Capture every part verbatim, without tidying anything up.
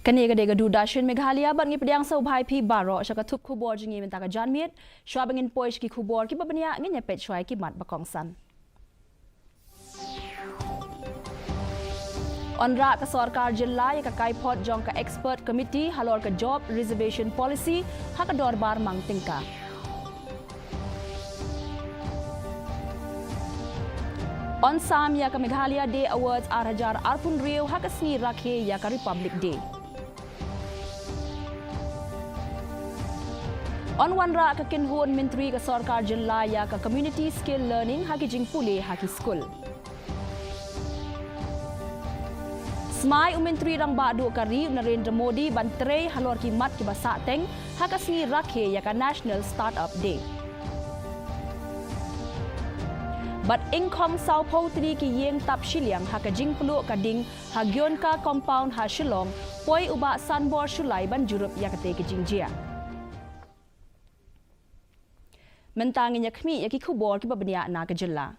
Kane ka dei ka Doordarshan Meghalaya bad ngi pdiang sngewbha ïa phi baroh sha ka thup khubor jong ngi mynta ka janmiet. Shuwa ba ngin poi sha ki khubor kiba bniah, ngin ïa peit shuwa ïa ki mat ba kongsan. Yn rah ka sorkar jylla ïa ka kaiphod jong ka expert committee halor ka job reservation policy ha ka dorbar mang tyngka. Yn sam ïa ka Meghalaya Day Awards ar hajar arphew hynriew ha ka sngi rakhe ïa ka Republic Day. Yn wanrah ka kynhun myntri ka sorkar jylla ïa ka community skill learning ha ki jingpule ha ki skul. Smai u Myntri Rangbah Duh ka Ri u Narendra Modi ban trei halor ki mat kiba sahteng ha ka sngi rakhe ïa ka National Startup Day. Bad ingkhong sawphew tylli ki ïing tap shiliang ha ka jingpluh ka ding ha Gyeonka Compound ha Shillong, poi u Bah Sanbor Shullai ban jurip ïa kata ka jingjia. Mynta ngin ïa khmih ïa ki khubor kiba bniah na ka jylla.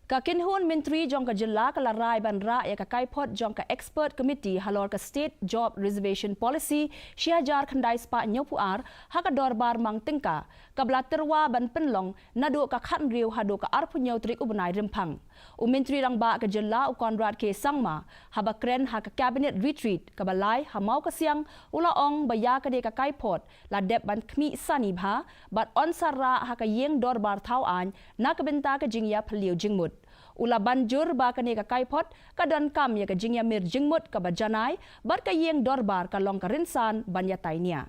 Ka kynhun myntri jong ka jylla ka la rai ban rah ïa ka kaiphod jong ka expert committee halor ka State Job Reservation Policy shi hajar khyndai spah hynñiewphew ar ha ka dorbar mang tyngka, kaba la tyrwa ban pynlong naduh ka khathynriew haduh ka arphew hynñiew tarik u bnai Rymphang. U Myntri Rangbah ka jylla u Conrad K Sangma, haba kren ha ka Cabinet Retreat kaba lai ha Mawkasiang, u la ong ba ïa kane ka kaiphod la dep ban khmih sani bha bad yn sa rah ha ka ïing dorbar thaw aiñ na ka bynta ka jingïaphylliew jingmut. U la ban jur ba kane ka kaiphod ka donkam ïa ka jingïamir jingmut kaba janai bad ka ïing dorbar ka long ka rynsan ban ïatai nia.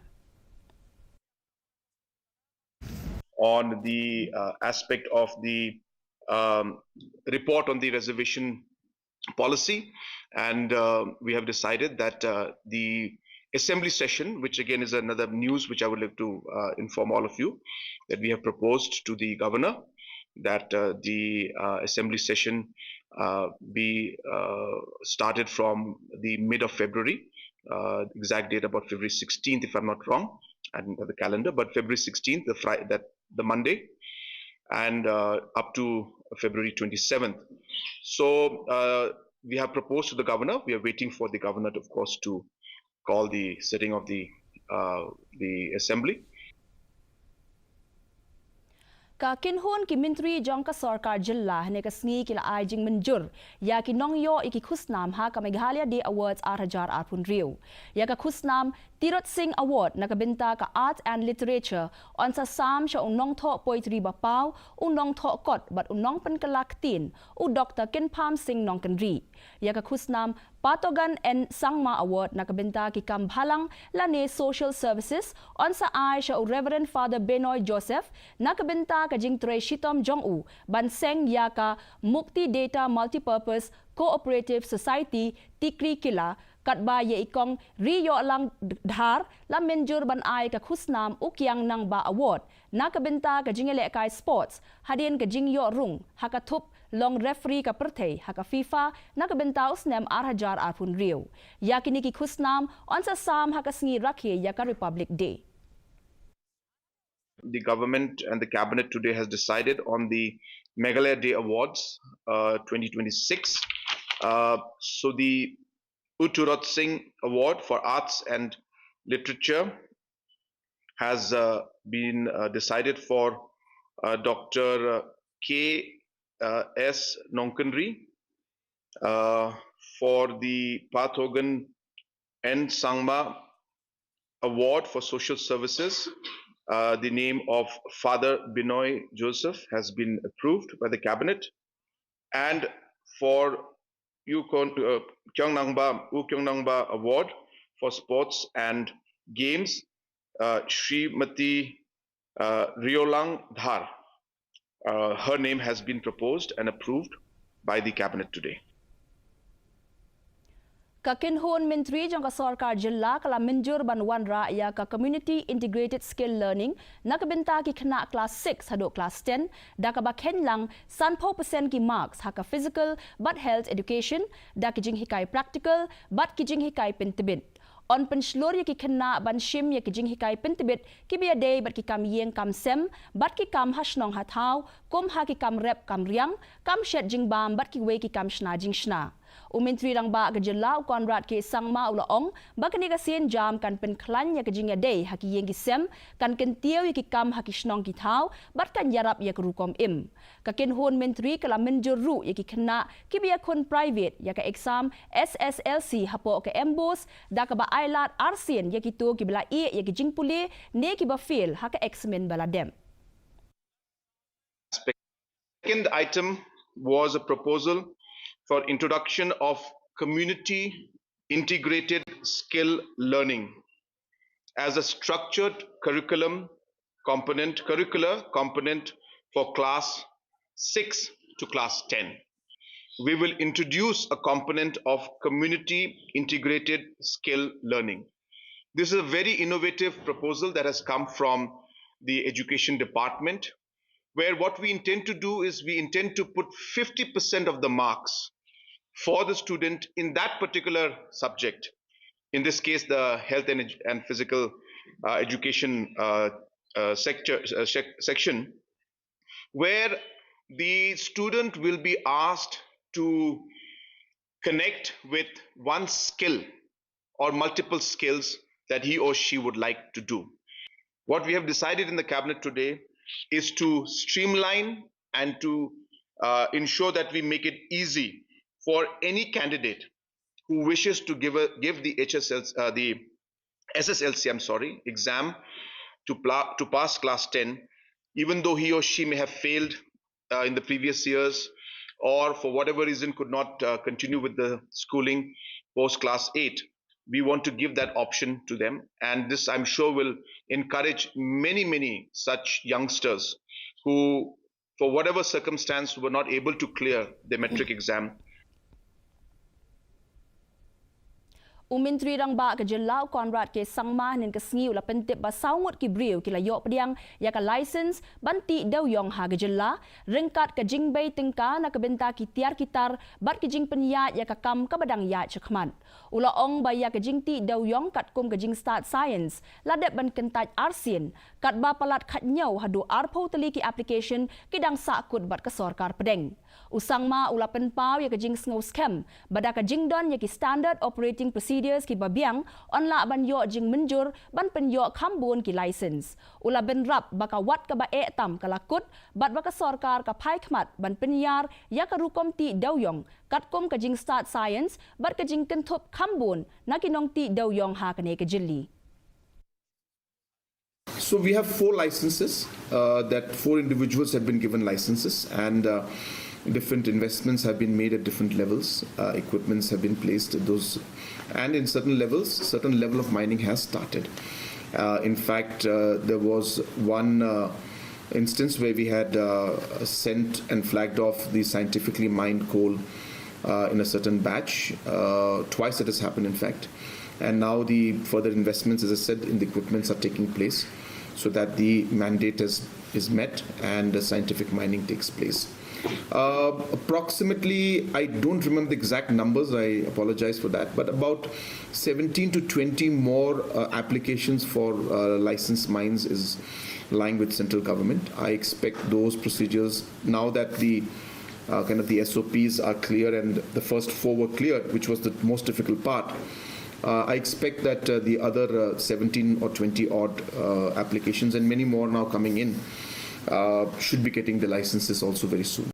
On the uh, aspect of the um, report on the reservation policy, and uh, we have decided that uh, the assembly session, which again is another news which I would like to uh, inform all of you, that we have proposed to the governor that uh, the uh, assembly session uh, be uh, started from the mid of February, uh, exact date about February sixteenth, if I'm not wrong, and the calendar, but February sixteenth, the Friday, that the Monday, and uh, up to February twenty-seventh. So uh, we have proposed to the governor. We are waiting for the governor, of course, to call the sitting of the uh, the assembly. Ka kynhun ki myntri jong ka sorkar jylla hynne ka sngi ki la ai jingmynjur ïa ki nongïoh ïa ki khusnam ha ka Meghalaya Day Awards ar hajar arphew hynriew. Ïa ka khusnam Tirot Singh Award na ka bynta ka Art and Literature yn sa sam sha u nongthoh poetry ba paw, u nongthoh kot bad u nongpynkylla ktien, u Doktor Kynpham Singh Nongkynrih. Ïa ka khusnam Patogen N Sangma Award na ka bynta ki kam bhalang lane social services yn sa ai sha u Reverend Father Benoy Joseph na ka bynta ka jingtrei shitom jong u ban seng ïa ka Mukti Data Multipurpose Cooperative Society Tikrikilla, katba ïa i Kong Riïohlang Dhar la mynjur ban ai ka khusnam u Kiang Nangbah Award na ka bynta ka jingïalehkai sports hadien ka jingïoh rung ha ka thup long referee ka pyrthei ha ka FIFA na ka bynta u snem ar hajar arphew hynriew. Ïa kine ki khusnam yn sa sam ha ka sngi rakhe ïa ka Republic Day. The government and the cabinet today has decided on the Meghalaya Day Awards uh, twenty twenty-six. Uh, so the U Tirot Singh Award for Arts and Literature has uh, been uh, decided for uh, Doctor uh, K uh, S Nongkynrih, uh, for the Pathogen N Sangma Award for Social Services. Uh, the name of Father Binoy Joseph has been approved by the cabinet, and for U Kon- uh, Kyongnangba U Kyongnangba Award for Sports and Games, uh, Srimati uh, Riolang Dhar. Uh, her name has been proposed and approved by the cabinet today. Ka kynhun myntri jong ka sorkar jylla ka la mynjur ban wanrah ïa ka Community Integrated Skill Learning na ka bynta ki khynnah klas six haduh klas ten, da kaba kheiñ lang sanphew percent ki marks ha ka physical bad health education, da ki jinghikai practical bad ki jinghikai pyntbit. yn pynshlur ïa ki khynnah ban shim ïa ki jinghikai pyntbit kiba ïadei bad ki kam ïing kam sem bad ki kam ha shnong ha thaw, kum ha ki kam rep kam riang, kam shet jingbam bad kiwei ki kam shna jingshna. U Myntri Rangbah ka jylla u Conrad K Sangma u la ong ba kane ka sienjam kan pynkhlaiñ ïa ka jingïadei ha ki ïing ki sem, kan kyntiew ïa ki kam ha ki shnong ki thaw bad kan ïarap ïa ka rukom im. Ka kynhun myntri ka la mynjur ruh ïa ki khynnah kiba ïakhun private ïa ka exam S S L C hapoh ka MBOSE, da kaba ailad arsien ïa kito kiba la ïeh ïa ki jingpule ne kiba fail ha ka eksamin ba la dep. Second item was a proposal for introduction of community integrated skill learning as a structured curriculum component, curricular component for class six to class ten. We will introduce a component of community integrated skill learning. This is a very innovative proposal that has come from the education department, where what we intend to do is we intend to put fifty percent of the marks for the student in that particular subject, in this case, the health and, edu- and physical uh, education uh, uh, sector, uh, sec- section, where the student will be asked to connect with one skill or multiple skills that he or she would like to do. What we have decided in the cabinet today is to streamline and to uh, ensure that we make it easy for any candidate who wishes to give a, give the H S L, uh, the S S L C, I'm sorry, exam to pla- to pass class ten, even though he or she may have failed uh, in the previous years, or for whatever reason could not uh, continue with the schooling post class eight. We want to give that option to them, and this, I'm sure, will encourage many, many such youngsters who, for whatever circumstance, were not able to clear the matric exam. U Myntri Rangbah ka jylla u Conrad K Sangma hynnin ka sngi u la pyntip ba saw ngut ki briew ki la ïoh pdiang ïa ka license ban tih dewïong ha ka jylla ryngkat ka jingbei tyngka na ka bynta ki tiar ki tar bad ki jingpynïaid ïa ka kam kaba dang ïaid shakhmat. U la ong ba ïa ka jingtih dewïong katkum ka jingstad science la dep ban kyntait arsien, katba palat khatñiew haduh arphew tylli ki application ki dang sahkut bad ka sorkar pdeng. U Sangma u la pynpaw ïa ka jingsngew skhem ba da ka jingdon ïa ki standard operating procedures kiba biang, yn lah ban ïoh jingmynjur ban pynïoh kham bun ki license. U la bynrap ba ka wat kaba eh tam ka la kut bad ba ka sorkar ka phai khmat ban pynïar ïa ka rukom tih dewïong katkum ka jingstad science bad ka jingkynthup kham bun na ki nongtih dewïong ha kane ka jylla. So we have four licenses uh, that four individuals have been given licenses, and uh, different investments have been made at different levels. Uh, equipments have been placed at those, and in certain levels, certain level of mining has started. Uh, in fact, uh, there was one uh, instance where we had uh, sent and flagged off the scientifically mined coal uh, in a certain batch. Uh, twice it has happened, in fact. And now the further investments, as I said, in the equipments are taking place so that the mandate is, is met and the scientific mining takes place. Uh, approximately, I don't remember the exact numbers, I apologize for that, but about seventeen to twenty more uh, applications for uh, licensed mines is lying with central government. I expect those procedures, now that the uh, kind of the S O Ps are clear and the first four were cleared, which was the most difficult part. Uh, I expect that uh, the other uh, seventeen or twenty odd uh, applications and many more now coming in uh, should be getting the licenses also very soon.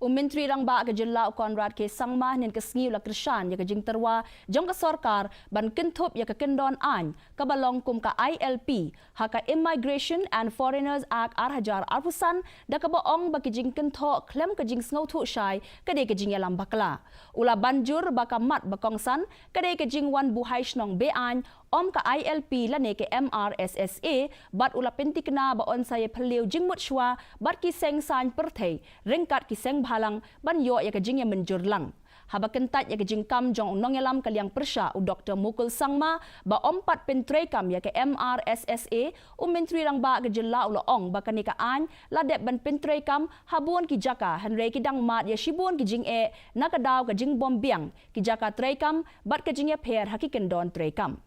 U Myntri Rangbah ka jylla u Conrad K Sangma hynnin ka sngi u la kyrshan ïa ka jingtyrwa jong ka sorkar ban kynthup ïa ka kyndon aiñ kaba long kum ka I L P ha ka Immigration and Foreigners Act ar hajar arphew san, da kaba ong ba ka jingkynthoh khlem ka jingsngewthuh shai ka dei ka jingïalam bakla. U la ban jur ba ka mat ba kongsan ka dei ka jingwan buhai shnong be-aiñ, ym ka I L P lane ka M R S S A, bad u la pyntikna ba yn sa ïaphylliew jingmut shuwa bad ki seng saiñ pyrthei ryngkat ki seng halang ban ïoh ïa ka jingïamynjur lang. Haba kyntait ïa ka jingkam jong u nongïalam ka liang pyrshah u Doktor Mukul Sangma ba ym pat pyntreikam ïa ka M R S S A, u Myntri Rangbah ka jylla u la ong ba kane ka aiñ la dep ban pyntreikam ha bun ki jaka, hynrei ki dang mad ïa shibun ki jingeh na ka daw ka jingbym biang, ki jaka treikam bad ka jingïapher ha ki kyndon treikam.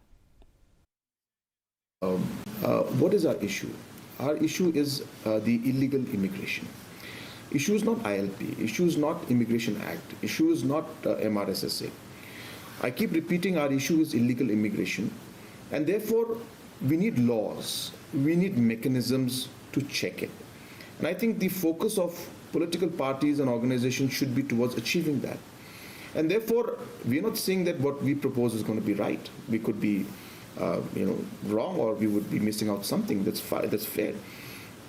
Um, uh, what is our issue? Our issue is uh, the illegal immigration. Issue is not I L P. Issue is not Immigration Act. Issue is not uh, M R S S A. I keep repeating our issue is illegal immigration, and therefore we need laws. We need mechanisms to check it. And I think the focus of political parties and organizations should be towards achieving that. And therefore, we are not saying that what we propose is going to be right. We could be, uh, you know, wrong, or we would be missing out something that's fi- that's fair.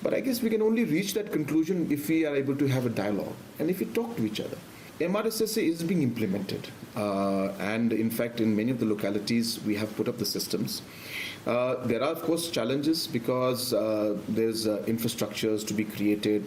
But I guess we can only reach that conclusion if we are able to have a dialogue and if we talk to each other. M R S S A is being implemented, uh, and in fact, in many of the localities, we have put up the systems. Uh, there are, of course, challenges because uh, there's uh, infrastructures to be created,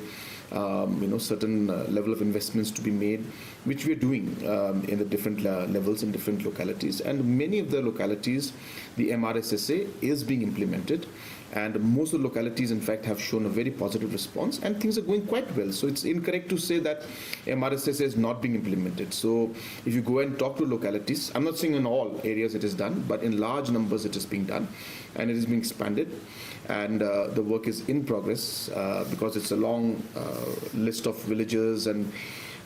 um, you know, certain uh, level of investments to be made, which we are doing um, in the different uh, levels in different localities. And many of the localities, the M R S S A is being implemented, and most of the localities, in fact, have shown a very positive response, and things are going quite well. So it's incorrect to say that M R S S A is not being implemented. So if you go and talk to localities, I'm not saying in all areas it is done, but in large numbers it is being done, and it is being expanded. And uh, the work is in progress uh, because it's a long uh, list of villages and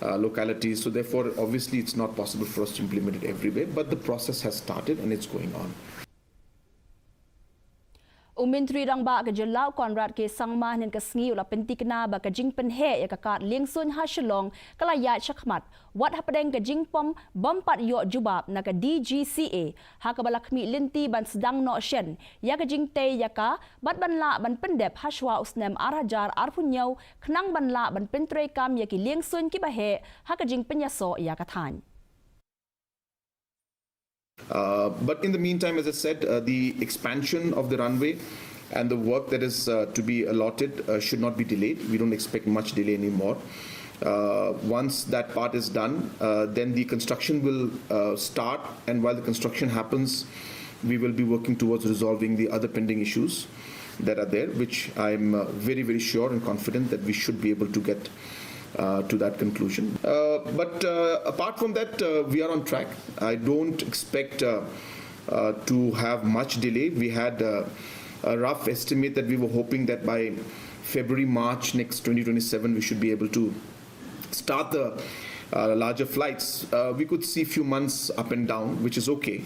uh, localities. So therefore, obviously, it's not possible for us to implement it everywhere. But the process has started and it's going on. U Myntri Rangbah ka jylla u Conrad K Sangma hynnin ka sngi u la pynthikna ba ka jingpynheh ïa ka kad liengsuiñ ha Shillong ka la ïaid shakhmat wat hapdeng ka jingpom bym pat ïoh jubab na ka D G C A, ha kaba la khmih lynti ban sdang noh shen ïa ka jingtei ïa ka bad ban lah ban pyndep ha shwa u snem ar hajar arphew hynñiew khnang ban lah ban pyntreikam ïa ki liengsuiñ kiba heh ha ka jingpynïasoh ïa ka thaiñ. Uh, but in the meantime, as I said, uh, the expansion of the runway and the work that is uh, to be allotted uh, should not be delayed. We don't expect much delay anymore. Uh, once that part is done, uh, then the construction will uh, start, and while the construction happens, we will be working towards resolving the other pending issues that are there, which I'm uh, very, very sure and confident that we should be able to get uh, to that conclusion. Uh, but uh, apart from that, uh, we are on track. I don't expect uh, uh, to have much delay. We had uh, a rough estimate that we were hoping that by February, March next twenty twenty-seven, we should be able to start the uh, larger flights. Uh, we could see few months up and down, which is okay.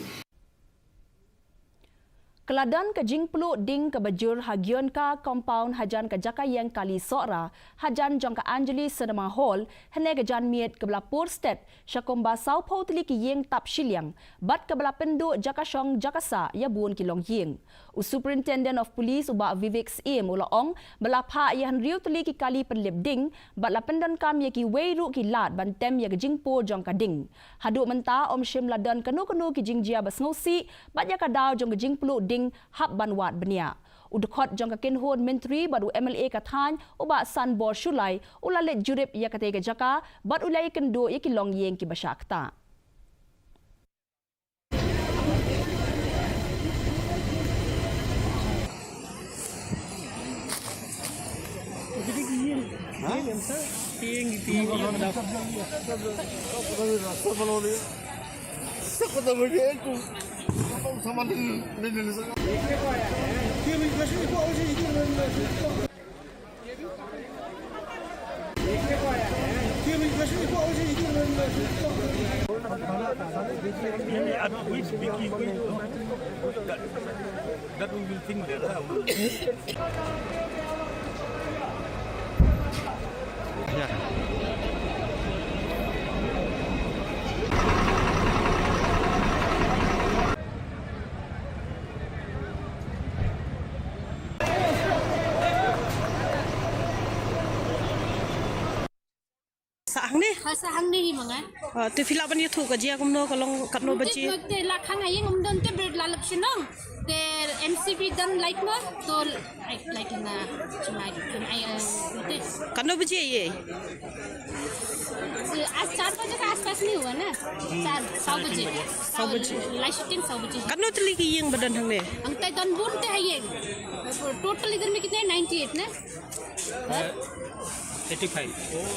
Ka la don ka jingpluh ding kaba jur ha Gionka Compound hajan ka jaka ïeng kali Sohra, hajan jong ka Anjali Cinema Hall, hynne ka janmiet kaba la pur stet sha kumba sawphew tylli ki ïing tap shiliang, bad kaba la pynduh jaka shong jaka sah ïa bun ki longïing. U Superintendent of Police u Bah Vivek Syiem u la ong ba la phah ïa hynriew tylli ki kali pynlip ding bad la pyndonkam ïa kiwei ruh ki lad ban tem ïa ka jingpur jong ka ding. Haduh mynta ym shym la don kano kano ki jingjia ba sngewsih bad ïa ka daw jong ka jingpluh ding hap ban wad bniah. U dkhot jong ka kynhun myntri bad u M L A ka thaiñ u Bah Sanbor Shullai u la leit jurip ïa katei ka jaka bad u la ïakynduh ïa ki longïing kiba shah ktah. That we will think later. Hangne? Ha sa hangne hi ma nga. Ah, te phi lah ban ïathuh ka jia kumno, ka long katno baje? Te la khang ha ïing, ym don te bret la lap shnong. Te M C B don light mo, to ai light na chimai kin ai te. Katno baje ïa? As char baje ka aaspaas nahi hua na. Char, saw baje. Saw baje. Light shooting saw baje. Katno tylli ki ïing ba don hangne? Hangtai don bun te ha ïing. Total idhar mein kitne? Ninety eight na? Eighty five.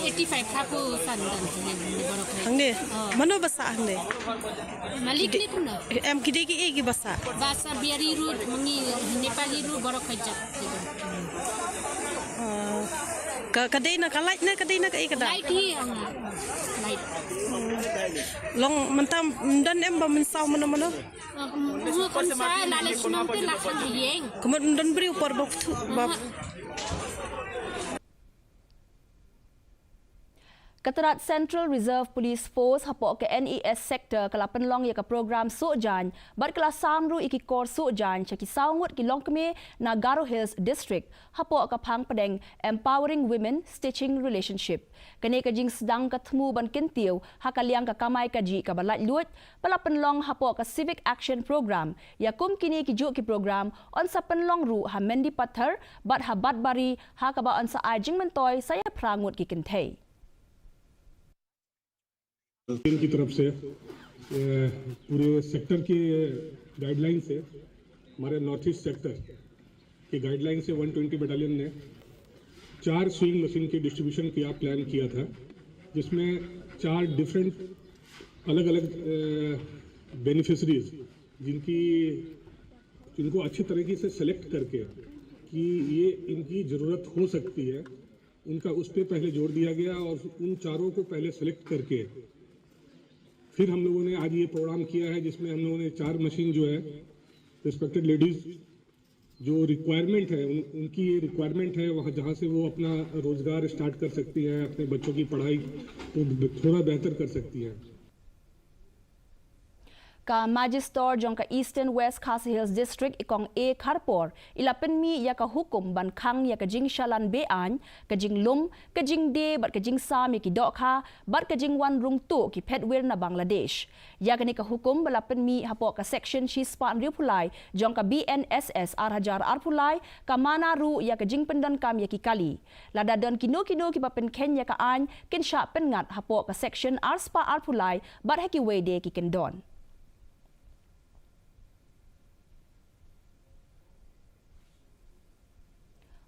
Eighty five, hapu san don hangne, baroh khat. Hangne? Oh. Mano ba sah hangne? Malik ne tu na? Em, ki dei kiei kiba sah? Ba sah Biari Road, mangi Nepali Road, baroh khat jat. Ah, ka, ka dei na ka light ne, ka dei na kaei ka daw? Light hi, ah, light. Long mynta ym don em ba mynsaw mano mano? Ah, ym, ym, kongsa la leh shnong te la khang ha ïing. Kumno ym don briew por ba kthuh ba. Aha. Ka tnat Central Reserve Police Force hapoh ka N E S Sector ka la pynlong ïa ka program suh jaiñ bad ka la sam ruh ïa ki kor suh jaiñ sha ki saw ngut ki longkmie na Garo Hills District hapoh ka phang pdeng Empowering Women, Stitching Relationship. Kane ka jingsdang ka thmu ban kyntiew ha ka liang ka kamai kajih kaba laitluid ba la pynlong hapoh ka Civic Action Program. Ïa kum kine ki juh ki program yn sa pynlong ruh ha Mendipathar bad ha Batbari, ha kaba yn sa ai jingmyntoi sa ïa phra ngut ki kynthei. टीम की तरफ से, अ, पूरे सेक्टर के गाइडलाइन से, हमारे नॉर्थ ईस्ट सेक्टर के गाइडलाइन से वन ट्वेंटी बटालियन ने चार स्विंग मशीन के डिस्ट्रीब्यूशन का प्लान किया था, जिसमें चार डिफरेंट अलग-अलग, अ, बेनिफिशरीज जिनकी, जिनको अच्छे तरीके से सेलेक्ट करके कि ये इनकी ज़रूरत हो सकती है, उनका, उस पे पहले जोर दिया गया और उन चारों को पहले सेलेक्ट करके फिर हम लोगों ने आज ये प्रोग्राम किया है, जिसमें हम लोगों ने चार मशीन जो है, रिस्पेक्टेड लेडीज, जो रिक्वायरमेंट है, उन, उनकी ये रिक्वायरमेंट है, वहाँ जहाँ से वो अपना रोजगार स्टार्ट कर सकती हैं, अपने बच्चों की पढ़ाई को ब-, थोड़ा बेहतर कर सकती हैं। Ka Majistor jong ka Eastern West Khasi Hills District, i Kong A Kharpor, i la pynmih ïa ka hukum ban khang ïa ka jingshalan be-aiñ, ka jinglum, ka jingdie bad ka jingsam ïa ki dohkha bad ka jingwan rung tuh ki phetwir na Bangladesh. Ïa kane ka hukum ba la pynmih hapoh ka section shispah hynriewphew lai jong ka B N S S ar hajar arphew lai ka mana ruh ïa ka jingpyndonkam ïa ki kali. Lada don kino kino kiba pynkheiñ ïa ka aiñ kin shah pynngat hapoh ka section arspah arphew lai bad ha kiwei de ki kyndon.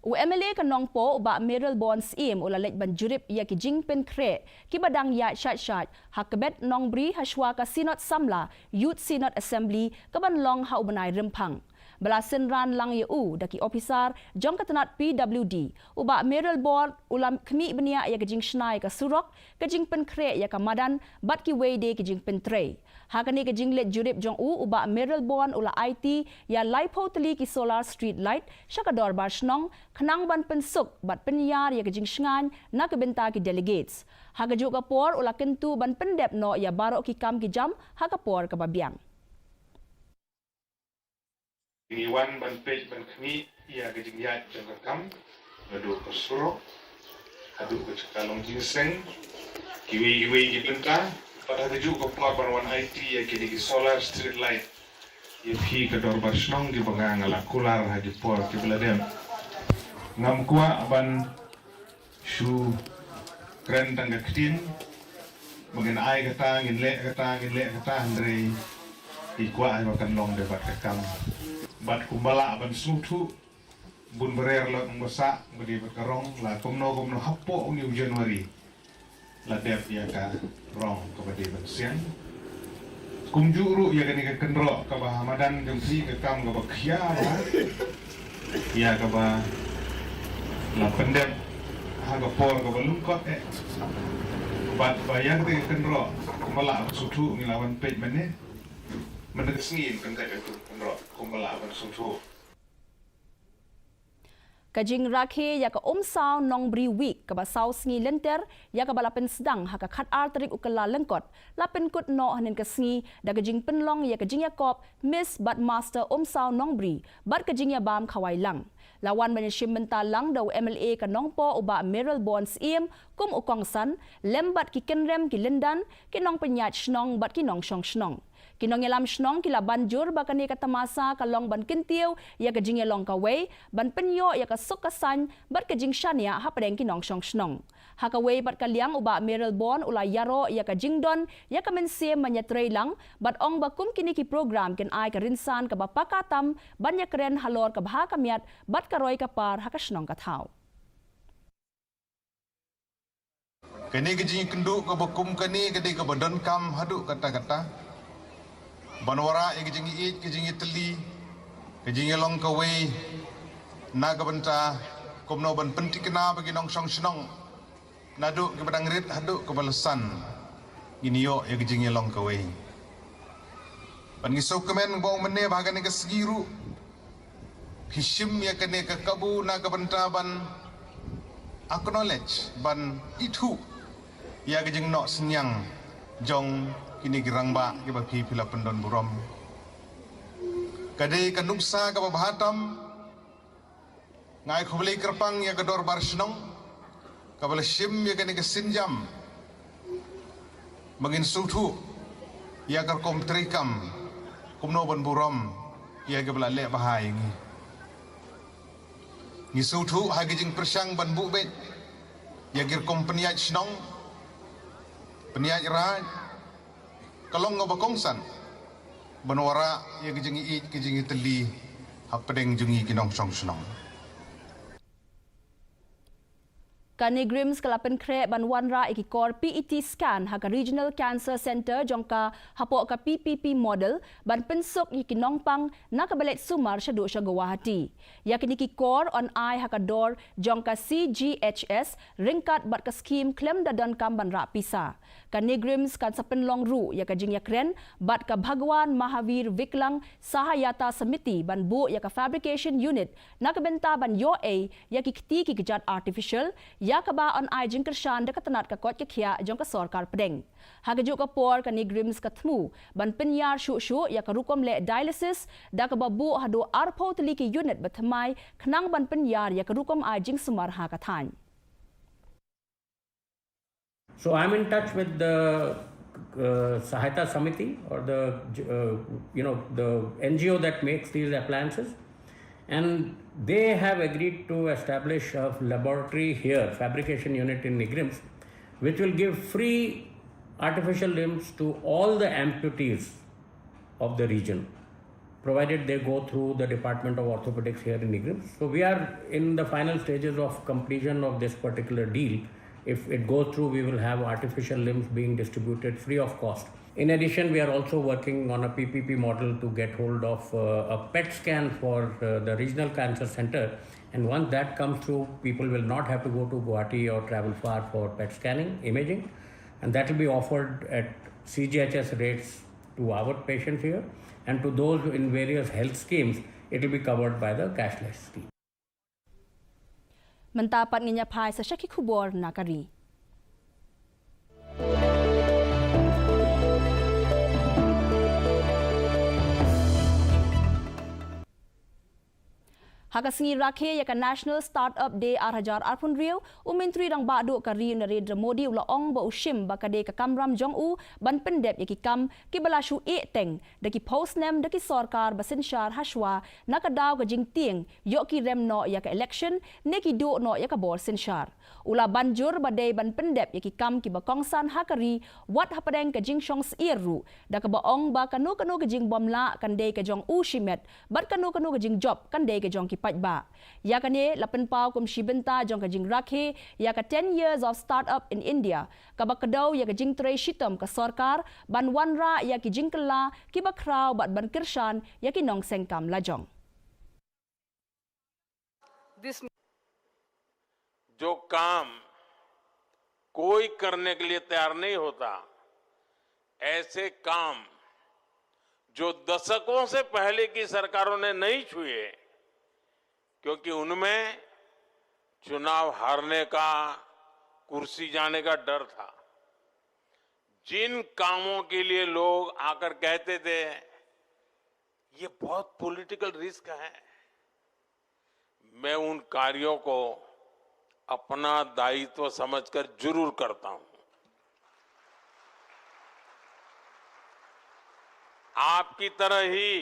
U M L A ka Nongpoh, u Bah Mayralborn Syiem, u la leit ban jurip ïa ki jingpynkhreh kiba dang ïaid shait shait ha Kbet Nongbri hashwa ka Synod Samla, Youth Synod Assembly, kaban long ha u bnai Rymphang. Ba la synran lang ïa u da ki ophisar jong ka tnat P W D, u Bah Mayralborn u la khmih bniah ïa ka jingshna ïa ka surok, ka jingpynkhreh ïa ka madan bad kiwei de ki jingpyntrei. Ha kane ka jingleit jurip jong u, u Bah Mayralborn u la aiti ïa laiphew tylli ki solar street light sha ka dorbar shnong khnang ban pynsuk bad pynïar ïa ka jingshngaiñ na ka bynta ki delegates. Ha kajuh ka por u la kyntu ban pyndep noh ïa baroh ki kam ki jam ha ka por kaba biang. Ngi wan ban peit ban khmih ïa ka jingïaid jong ka kam, naduh ka surok haduh ka jaka long jingseng, kiwei kiwei ki bynta, bad ha kajuh ka por ban wan aiti ïa kine ki solar street light ïa phi ka dorbar shnong kiba nga nga la kular ha ki por kiba la dep. Ngam kwah ban shu kren tang ka ktien ba ngin ai kata, ngin leh kata, ngin leh kata, hynrei ngi kwah ba kan long dei bad ka kam. Bad kumba lah ban sngewthuh, bun barer la ong ba sah ba dei bad ka rong, la kumno kumno hapoh u new January la dep ïa ka rong kaba dei ban siang. Kumjuh ruh ïa kane ka kynroh kaba ha madan jong phi, ka kam kaba khia bha, ïa kaba la pyndep ha ka por kaba lyngkot eh. Bad ba ïa kata ka kynroh kumba lah ban sngewthuh ngi la wan peit mynne. Mynta ka sngi kan dep ïa ka kynroh kumba lah ban sngewthuh. Ka jingrakhe ïa ka Umsaw Nongbri Week kaba saw sngi lynter ïa kaba la pynsdang ha ka khatar tarik u Kyllalyngkot la pynkut noh hynnin ka sngi da ka jingpynlong ïa ka jingïakop Miss bad Master Umsaw Nongbri bad ka jingïabam khawai lang. La wan ban ïashim bynta lang da u M L A ka Nongpoh u Bah Mayralborn Syiem kum u kongsan lem bad ki kynrem ki lyndan, ki nongpynïaid shnong bad ki nongshong shnong. Ki nongïalam shnong ki la ban jur ba kane ka tamasa ka long ban kyntiew ïa ka jingïalong kawei, ban pynïoh ïa ka suk ka saiñ bad ka jingshaniah hapdeng ki nongshong shnong. Ha kawei pat ka liang u Bah Mayralborn u la ïaroh ïa ka jingdon ïa ka mynsiem ban ïatreilang bad ong ba kum kine ki program kin ai ka rynsan kaba paka tam ban ïakren halor ka bha ka miat bad ka roi ka par ha ka shnong ka thaw. Kane ka jingïakynduh kaba kum kane ka dei kaba donkam haduh katta katta. Ban wanrah ïa ka jingïeit, ka jingïatylli, ka jingïalong kawei na ka bynta kumno ban pynthikna ba ki nongshong shnong naduh kiba dang rit haduh kiba la san ngin ïoh ïa ka jingïalong kawei. Bad ngi sngewkmen ba mynne ba ha kane ka sngi ruh phi shim ïa kane ka kabu na ka bynta ban acknowledge, ban ithuh ïa ka jingnoh synñiang jong kine ki rangbah kiba phi phi la pyndon burom. Ka dei ka nuksa kaba bha tam. Nga ai khublei kyrpang ïa ka dorbar shnong kaba la shim ïa kane ka sienjam ba ngin sngewthuh ïa ka rukom treikam kumno ban burom ïa kiba la leh bha ïa ngi. Ngi sngewthuh ha ki jingpyrshang ban buh beit ïa ki rukom pynïaid shnong, pynïaid raid, ka long kaba kongsan ban wanrah ïa ka jingïeit, ka jingïatylli hapdeng jong ngi ki nongshong shnong. Ka NEIGRIHMS ka la pynkhreh ban wanrah ïa ki kor P E T scan ha ka Regional Cancer Centre jong ka hapoh ka P P P model ban pynsuk ïa ki nongpang na kaba leit sumar shaduh sha Guwahati. Ïa kine ki kor yn ai ha ka dor jong ka C G H S ryngkat bad ka skhim khlem da donkam ban rah pisa. Ka NEIGRIHMS kan sa pynlong ruh ïa ka jingïakren bad ka Bhagwan Mahavir Viklang Sahayata Samiti ban buh ïa ka fabrication unit na ka bynta ban ïoh ei ïa ki kti ki kjat artificial, ïa kaba yn ai jingkyrshan da ka tnat ka koit ka khiah jong ka sorkar pdeng. Ha kajuh ka por ka NEIGRIHMS ka thmu ban pynïar shuh shuh ïa ka rukom leh dialysis da kaba buh haduh arphew tylli ki unit bathymmai khnang ban pynïar ïa ka rukom ai jingsumar ha ka thaiñ. So I'm in touch with the uh, Sahayata Samiti, or the uh, you know the N G O that makes these appliances, and they have agreed to establish a laboratory here, fabrication unit in NEIGRIHMS, which will give free artificial limbs to all the amputees of the region, provided they go through the Department of Orthopedics here in NEIGRIHMS. So we are in the final stages of completion of this particular deal. If it goes through, we will have artificial limbs being distributed free of cost. In addition, we are also working on a P P P model to get hold of uh, a PET scan for uh, the regional cancer center. And once that comes through, people will not have to go to Guwahati or travel far for PET scanning, imaging. And that will be offered at C G H S rates to our patients here, and to those in various health schemes, it will be covered by the cashless scheme. Mynta pat ngin ïa phai sa sha ki khubor na ka ri. Ha ka sngi rakhe ïa ka National Startup Day ar hajar arphew hynriew, u Myntri Rangbah Duh ka ri Narendra Modi u la ong ba u shim ba ka dei ka kamram jong u ban pyndep ïa ki kam kiba la shu ïeh teng da ki phew snem da ki sorkar ba synshar hashwa na ka daw ka jingtieng ïoh ki rem noh ïa ka election ne ki duh noh ïa ka bor synshar. U la ban jur ba dei ban pyndep ïa ki kam kiba kongsan ha ka ri wat hapdeng ka jingshong syier ruh, da kaba ong ba kano kano ka jingbym lah kan dei ka jong u shimet bad kano kano ka jingjop kan dei ka jong ki paidbah. Ïa kane la pynpaw kum shi bynta jong ka jingrakhe ïa ka ten years of startup in India, kaba kdew ïa ka jingtrei shitom ka sorkar ban wanrah ïa ki jingkylla kiba khraw bad ban kyrshan ïa ki nongseng kam lajong. This जो काम कोई करने के लिए तैयार नहीं होता, ऐसे काम जो दशकों से पहले की सरकारों ने नहीं छुए, क्योंकि उनमें चुनाव हारने का, कुर्सी जाने का डर था। जिन कामों के लिए लोग आकर कहते थे, "ये बहुत पॉलिटिकल रिस्क है," मैं उन कार्यों को अपना दायित्व समझकर जरूर करता हूं। आपकी तरह ही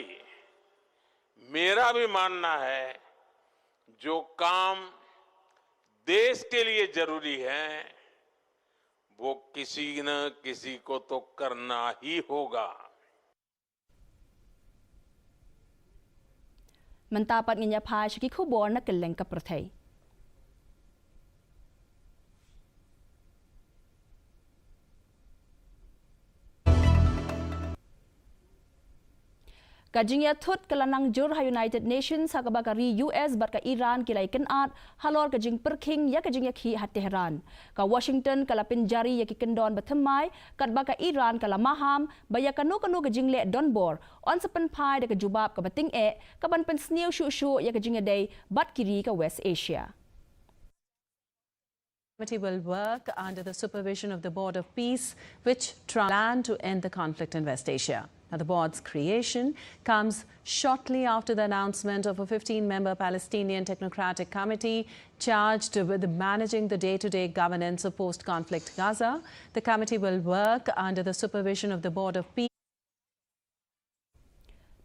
मेरा भी मानना है, जो काम देश के लिए जरूरी है, वो किसी न किसी को तो करना ही होगा। Mynta pat ngin ïa phai sha ki khubor na kylleng ka pyrthei. Ka jingïathut ka la nang jur ha United Nations ha kaba ka ri U S bad ka Iran ki la ïakynad halor ka jingpyrkhing ïa ka jingïakhih ha Tehran. Ka Washington ka la pynjari ïa ki kyndon ba thymmai, katba ka Iran ka la maham ba ïa kano kano ka jingleh donbor yn sa pynphai da ka jubab kaba tyngeh, kaban pynsniew shuh shuh ïa ka jingïadei bad ki ri ka West Asia. Committee will work under the supervision of the Board of Peace, which try plan to end the conflict in West Asia. Now, the board's creation comes shortly after the announcement of a fifteen-member Palestinian technocratic committee charged with managing the day-to-day governance of post-conflict Gaza. The committee will work under the supervision of the Board of Peace.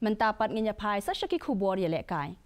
Mynta pat ngin ïa phai sa sha ki khubor ïalehkai.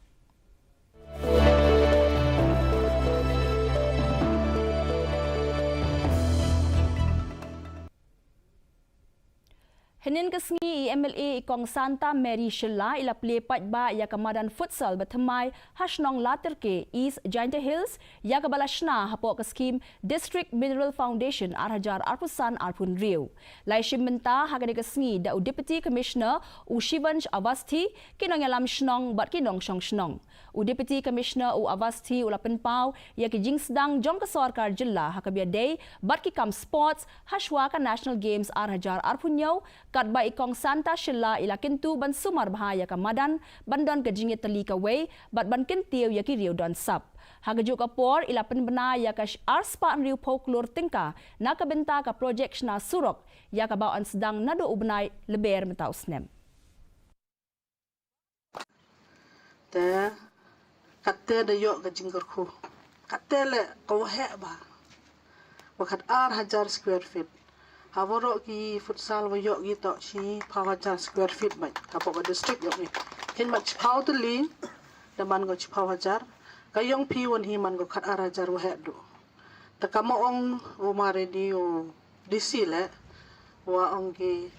Hynnin ka sngi i M L A i Kong Santa Mary Shylla i la plie paidbah ïa ka madan futsal ba thymmai ha shnong Latyrke, East Jaintia Hills, ïa kaba la shna hapoh ka skhim District Mineral Foundation ar hajar arphew san arphew hynriew. La ïashim bynta ha kane ka sngi da u Deputy Commissioner u Shivansh Awasthi, ki nongïalam shnong bad ki nongshong shnong. U Deputy Commissioner u Awasthi u la pynpaw ïa ki jingsdang jong ka sorkar jylla ha kaba ïadei bad ki kam sports hashwa ka National Games ar hajar arphew hynñiew, katba i Kong Santa Shylla i la kyntu ban sumar bha ïa ka madan, ban don ka jingïatylli kawei bad ban kyntiew ïa ki riew don sap. Ha kajuh ka por i la pynbna ïa ka sh-, ar spah hynriewphew klur tyngka na ka bynta ka projek shna surok, ïa kaba yn sdang naduh u bnai Lber mynta u snem. Te katte da ïoh ka jingkyrkhu, katte leh ka waheh bha. Wa khat ar hajar square feet. Ha waroh ki futsal wa ïoh ki toh shiphew hajar square feet bad hapoh ka district ïoh ki. Hynrei shiphew tylli da man ko shiphew hajar. Ka ïong phi wan hi man ko khat ar hajar waheh duh. Te ka ma ong u ma ready u D C leh, wa ong ki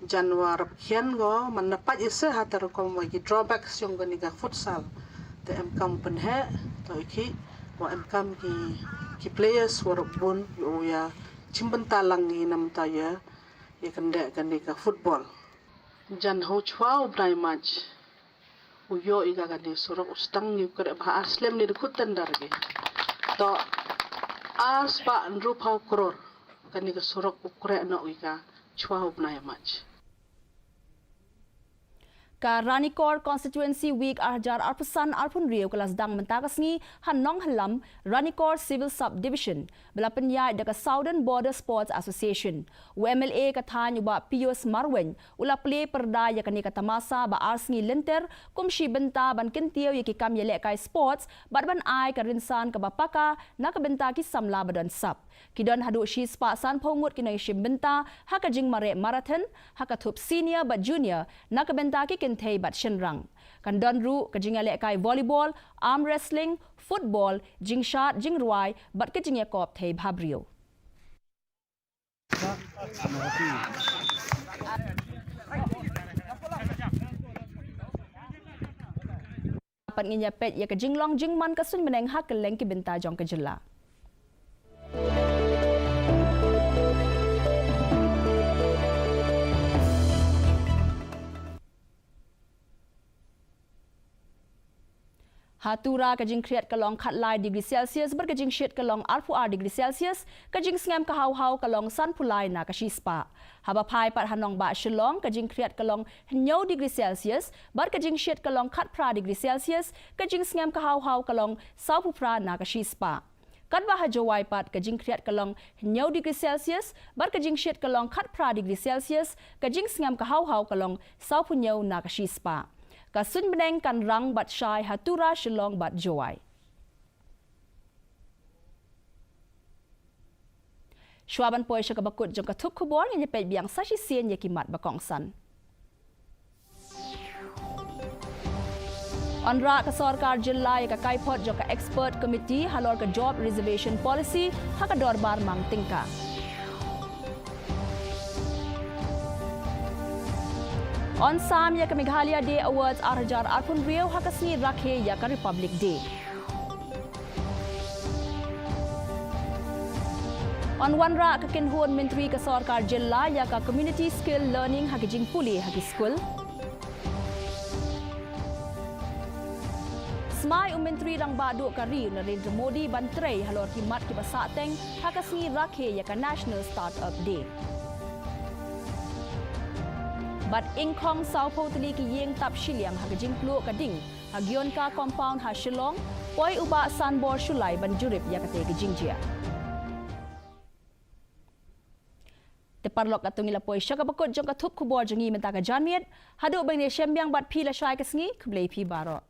jan wa rap khian ko man na pait ise ha te rukom wa ki drawbacks yong kani ka futsal. Te em kam pynheh, to iki, wa em kam ki, ki players wa rap bun, u ya chimbynta lang ki nam ta ya, ya kande kani ka football. Jan ho chwa u bnai March. U ïoh ïa ka kane surok u sdang ïa u kreh bha ar slem ne da khut tender ki. To ar spah hynriewphew klur kane ka surok u kreh noh ïa ka chwa u bnai March. Ka Ranikor Constituency Week ar hajar arphew san arphew hynriew ka la sdang mynta ka sngi ha Nonghyllam, Ranikor Civil Subdivision, ba la pynïaid da ka Southern Border Sports Association. U M L A ka thaiñ u Bah Pius Marwein u la plie pyrda ïa kane ka tamasa ba ar sngi lynter kum shi bynta ban kyntiew ïa ki kam ïalehkai sports bad ban ai ka rynsan kaba paka na ka bynta ki samla ba don sap. Ki don haduh shi spah sanphew ngut ki nongïashim bynta ha ka jingmareh marathon ha ka thup senior bad junior na ka bynta ki kynthei bad shynrang. Kan don ruh ka jingïalehkai volleyball, arm wrestling, football, jingshad jingrwai bad ka jingïakop thei bhabriew. Pat ngin ïa peit ïa ka jinglong jingman ka suiñ bneng ha kylleng ki bynta jong ka jylla. Ha Tura ka jingkhriat ka long khatlai degree Celsius bad ka jingshit ka long arphew ar degree Celsius, ka jingsngem ka hawhaw ka long sanphew lai na ka shispah. Haba phai pat ha nongbah Shillong ka jingkhriat ka long hynñiew degree Celsius bad ka jingshit ka long khatphra degree Celsius, ka jingsngem ka hawhaw ka long sawphew phra na ka shispah. Katba ha Jowai pat ka jingkhriat ka long hynñiew degree Celsius bad ka jingshit ka long khatphra degree Celsius, ka jingsngem ka hawhaw ka long sawphew hynñiew na ka shispah. Ka suiñ bneng kan rang bad shai ha Tura, Shillong bad Jowai. Shuwa ban poi sha kaba kut jong ka thup khubor, ngin ïa peit biang sa shisien ïa ki mat ba kongsan. Wanrah ka sorkar jylla ïa ka kaiphod jong ka expert committee halor ka job reservation policy ha ka dorbar mang tyngka. Yn sam ïa ka Meghalaya Day Awards ar hajar arphew hynriew ha ka sngi rakhe ïa ka Republic Day. Yn wanrah ka kynhun myntri ka sorkar jylla ïa ka community skill learning ha ki jingpule ha ki skul. Smai u Myntri Rangbah Duh ka ri u Narendra Modi ban trei halor ki mat kiba sahteng ha ka sngi rakhe ïa ka National Startup Day. Bad ingkhong sawphew tylli ki ïing tap shiliang ha ka jingpluh ka ding ha Gionka compound ha Shillong, poi u Bah Sanbor Shullai ban jurip ïa kata ka jingjia. Te paralok, katto ngi la poi sha kaba kut jong ka thup khubor jong ngi mynta ka janmiet. Haduh ban ïashem biang bad phi lashai ka sngi, khublei phi baroh.